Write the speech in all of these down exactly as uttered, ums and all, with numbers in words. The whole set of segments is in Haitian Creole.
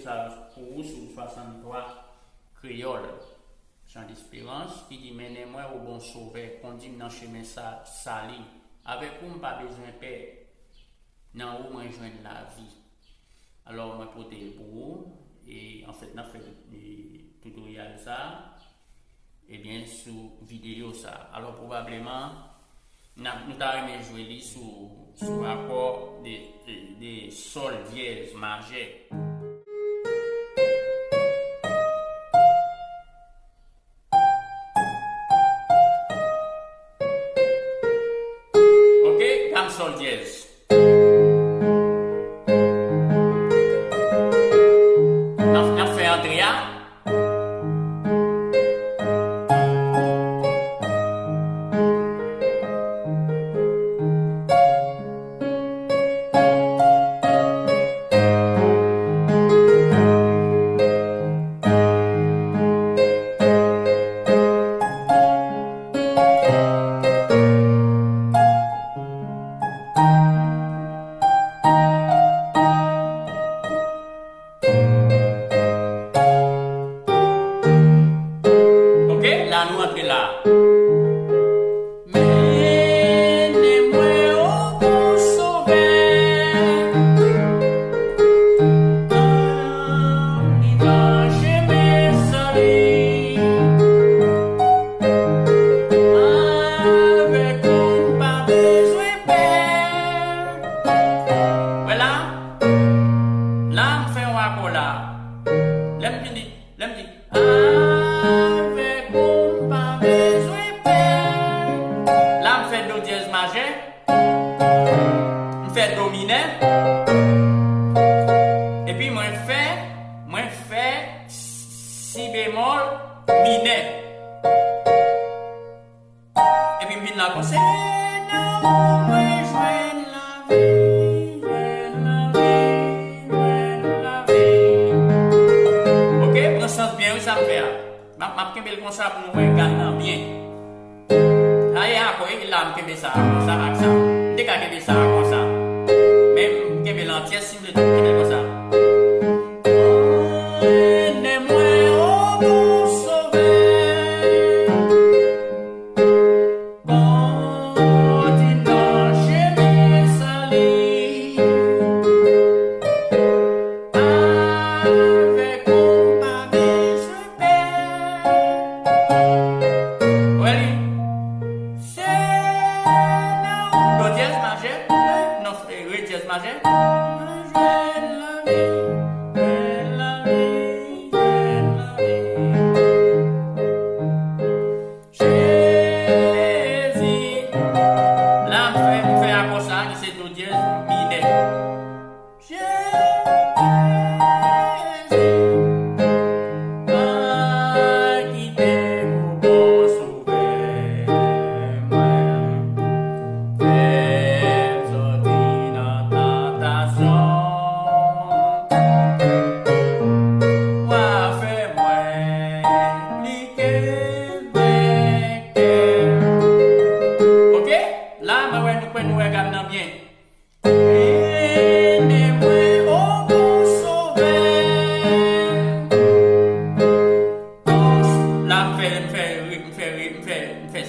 sa pou ou sou swasanntwa Kreyòl, Jan Desperans, ki di, mennen mwen, o bon Sovè, kondi m nan chemen sa, sali. Avèk ou, m pa bezwen pè. Nan ou, mwen jwenn lavi. Alò, mwen pote l pou ou. E, anfèt, n ap fè, e, tutorial sa, ebyen, sou videyo sa. Alò, pwobableman, n ap, nou ta renmen jwe li sou, sou akò de, de, de sòl dyèz majè. Ok, gam sòl dyèz. N ap, n ap fè antre a. Ok, la nou antre la. Mennen mwen, o bon Sovè, nan chemen sali. Avèk ou, m pa bezwen pè. Wè la, la m fè yon akò la. Lè m fini, lè m di, avèk ou, m pa bezwen pè. La m fè do dyèz majè. M fè do minè. Epi mwen fè, mwen fè si bemòl minè. Epi m vin la konsa. Se nan ou mwen jwenn lavi, jwenn lavi, jwenn lavi. Ok, pran sans byen wi sa m fè a. M ap, m ap kenbe l konsa pou nou wè gam nan byen. Sa e akò, epi la m kenbe sa a konsa ak sa. M te ka kenbe sa a konsa. Men m kenbe l antyè si m vle tou kenbe l konsa. Mennen mwen, o bon Sovè. Kondi m nan chemen sali. Avèk ou m pa bezwen pè. Wè li. Se nan ou. Do dyèz majè. Non, re dyèz majè. Mwen jwenn lavi, jwenn lavi, jwenn lavi. Jezi. La, m fè, m fè akò sa a ki se do dyèz minè. Jezi, pa kite m, o bon Sovè mwen. Fè m sòti nan tantasyon. W a fè mwen pli ke venkè. Ok? La, mwen wè nou kwè nou wè gam nan byen. Mennen mwen, o bon Sovè. La, m fè, m fè, m fè, m fè, m fè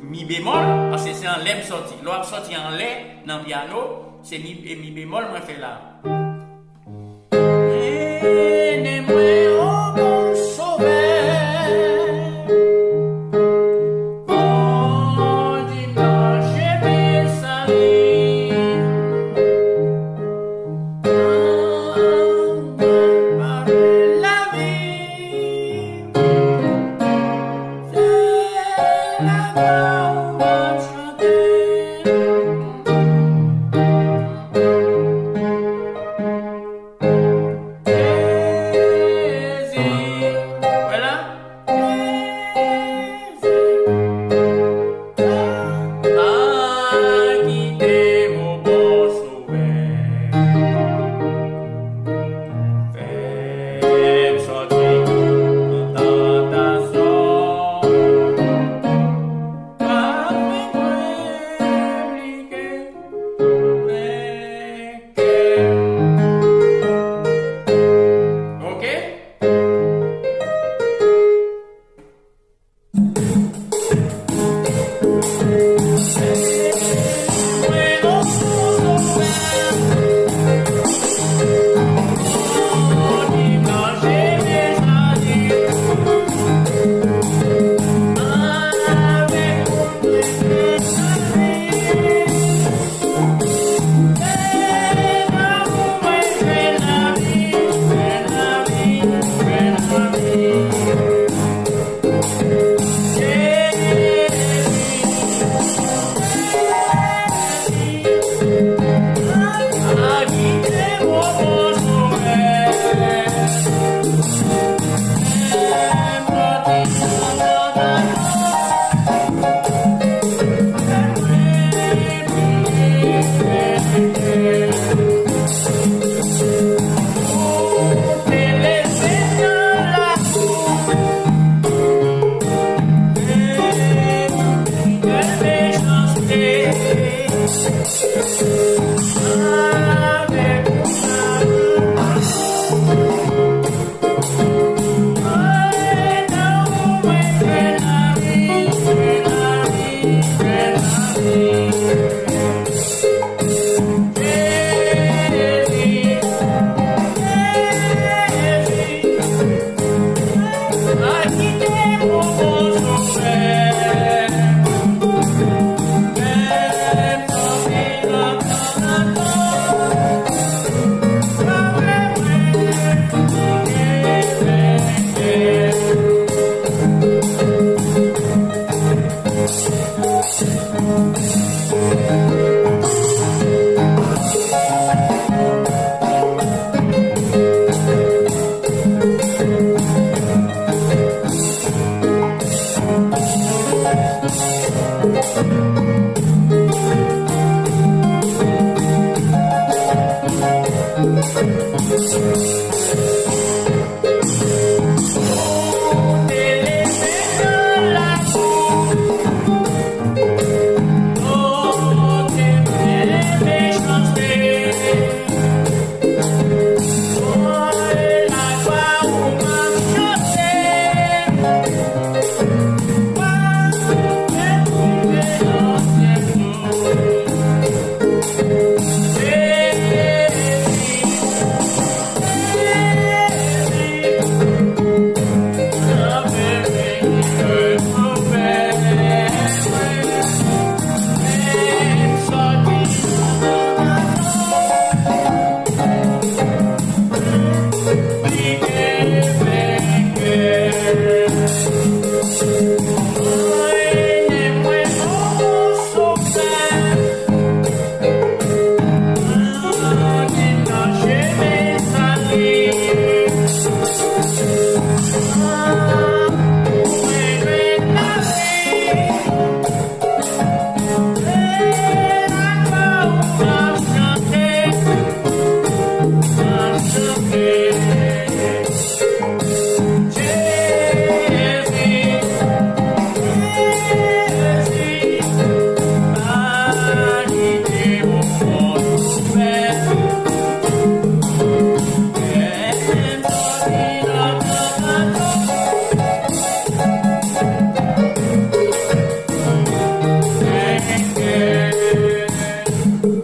mi bemòl, paske se anlè m sòti. Lè w ap sòti anlè nan pyano, se mi, e mi bemòl mwen fè la. Mennen mwen, o bon Sovè. Kondi m nan chemen sali. Nan ou mwen pase lavi. Se ladan ou m ap chante.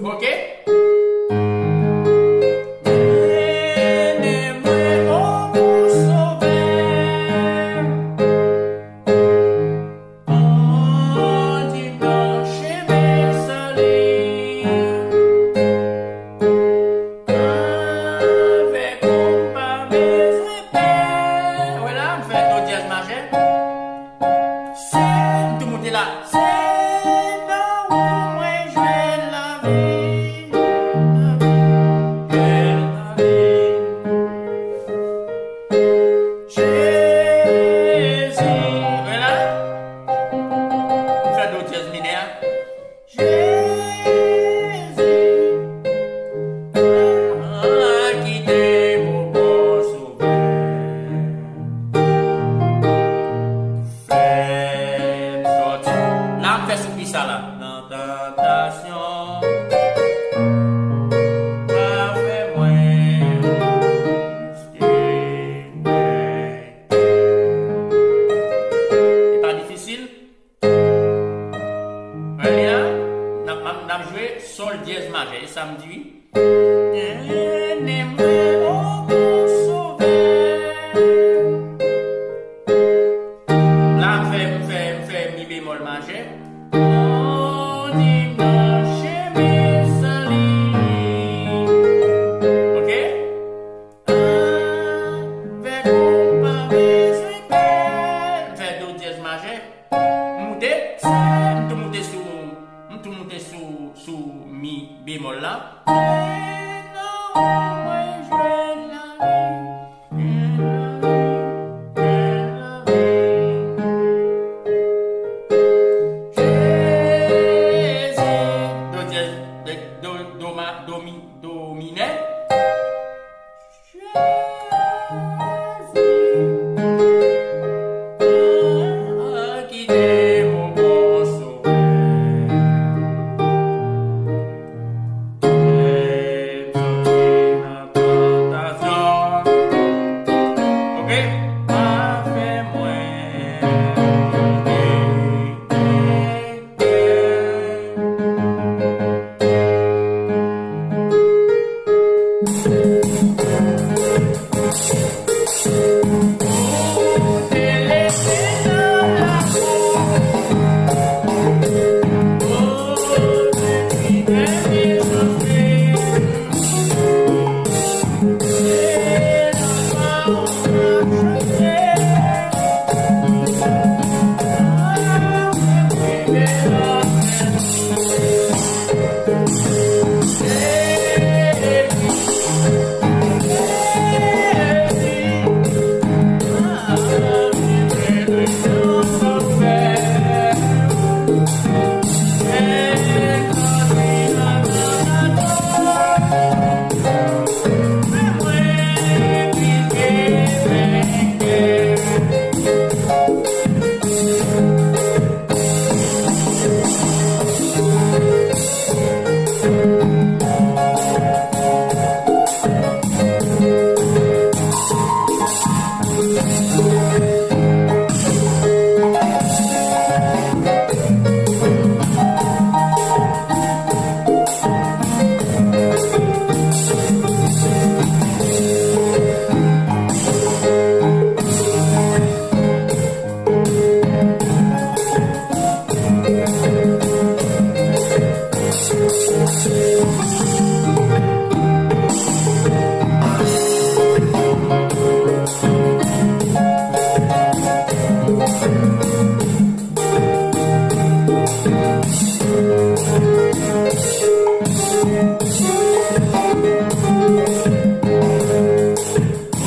Ok? Mennen mwen, o bon Sovè. Kondi m nan chemen sali. Avèk ou m pa bezwen pè. Wè la, m fè do dyèz majè. Se, m tou moute la. Se nan ou mwen jwenn lavi, lavi, jwenn lavi. Jezi, wè la. M fè do dyèz minè a. Jezi, pa kite m, o bon Sovè. Fè m sòti. La, m fè soupi sa la. Nan tantasyon, pa fè mwen riske pèdi. E pa difisil. Premye a, n ap, n ap, n ap jwe sòl dyèz majè. E sa m di wi. Mennen mwen, o bon Sovè. La, m fè, m fè, m fè mi bemòl majè. Kondi m nan chemen sali. Ok? Avèk ou m pa bezwen pè. Bemòl la. Jezi. Do dyèz, do, do, do ma, do mi, do minè. Jezi, kite m o bon Sovè. Lè m soti nan tantasyon, oke, pa fè mwen rete.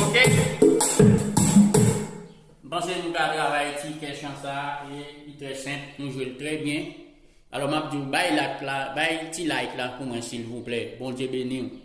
Oke. M panse nou ka travay ti kè chan sa a, e li trè senp, nou jwe l trè byen. Alò, m ap di w, bay like la, bay ti like la pou mwen, silvouplè. Bondye beni w.